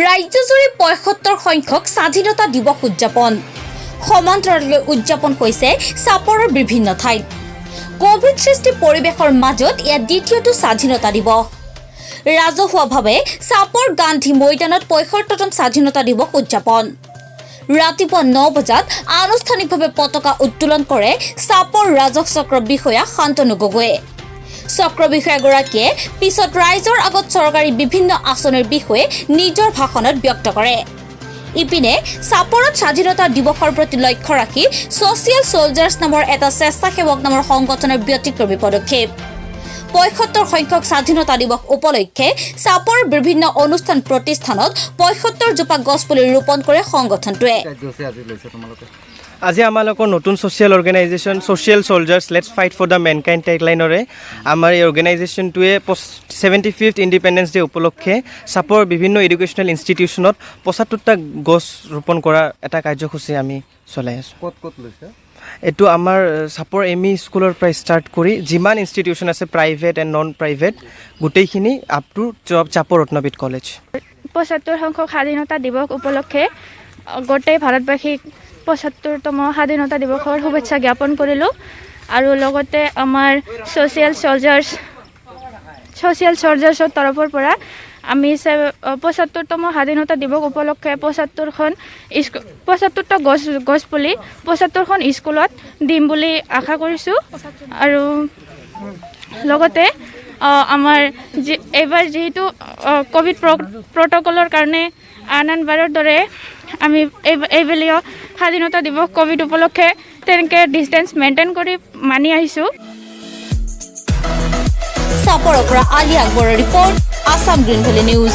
ৰাজ্যজুৰি 75 সংখ্যক স্বাধীনতা দিৱস উদযাপন। সমান্তৰালকৈ উদযাপন হৈছে চাপৰৰ বিভিন্ন ঠাইত। কভিড সৃষ্টি পৰিৱেশৰ মাজত এয়া দ্বিতীয়টো স্বাধীনতা দিৱস। ৰাজহুৱাভাৱে চাপৰ গান্ধী মৈদানত 75তম স্বাধীনতা দিৱস উদযাপন। ৰাতিপুৱা 9 বজাত আনুষ্ঠানিকভাৱে পতাকা উত্তোলন কৰে চাপৰ ৰাজহ চক্ৰ বিষয়া শান্তনু গগৈয়ে। চক্ৰ বিষয়াগৰাকীয়ে পিছত ৰাইজৰ আগত চৰকাৰী বিভিন্ন আঁচনিৰ বিষয়ে নিজৰ ভাষণত ব্যক্ত কৰে। ইপিনে চাপৰত স্বাধীনতা দিৱসৰ প্ৰতি লক্ষ্য ৰাখি ছ'চিয়েল ছ'লজাৰ্ছ নামৰ এটা স্বেচ্ছাসেৱক নামৰ সংগঠনৰ ব্যতিক্ৰমী পদক্ষেপ। 75 সংখ্যক স্বাধীনতা দিৱস উপলক্ষে চাপৰ বিভিন্ন অনুষ্ঠান প্ৰতিষ্ঠানত 75 জোপা গছপুলি ৰোপণ কৰে সংগঠনটোৱে। কাৰ্যসূচী আজি লৈছে তোমালোকে? আজি আমালোকৰ নতুন social organization Social Soldiers, Let's Fight for the Mankind টেগলাইনৰে আমাৰ এই অৰ্গেনাইজেশ্যনটোৱে 75th independence day উপলক্ষে চাপৰ বিভিন্ন এডুকেশ্যনেল ইনষ্টিটিউশ্যনত 75টা গছ ৰোপণ কৰা এটা কাৰ্যসূচী আমি চলাই আছোঁ। ক'ত ক'ত লৈছে? এইটো আমাৰ চাপৰ এম ই স্কুলৰ পৰা ষ্টাৰ্ট কৰি যিমান ইনষ্টিটিউশ্যন আছে, প্ৰাইভেট এণ্ড নন প্ৰাইভেট, গোটেইখিনি আপ টু চাপৰ ৰত্নপীঠ কলেজ। 75 সংখ্যক স্বাধীনতা দিৱস উপলক্ষে গোটেই ভাৰতবাসীক 75তম স্বাধীনতা দিৱসৰ শুভেচ্ছা জ্ঞাপন কৰিলোঁ আৰু লগতে আমাৰ ছ'চিয়েল ছ'লজাৰ্ছৰ তৰফৰ পৰা আমি 75তম স্বাধীনতা দিৱস উপলক্ষে 75খন স্কুল, 75টা গছপুলি 75খন স্কুলত দিম বুলি আশা কৰিছোঁ। আৰু লগতে আমাৰ এইবাৰ যিহেতু ক'ভিড প্ৰট'কলৰ কাৰণে আন আনবাৰৰ দৰে আমি এইবেলিও স্বাধীনতা দিৱস ক'ভিড উপলক্ষে তেনেকৈ ডিষ্টেঞ্চ মেইনটেইন কৰি মানি আহিছোঁ। চাপৰৰ পৰা আলি আকবৰৰ report, Assam green valley news.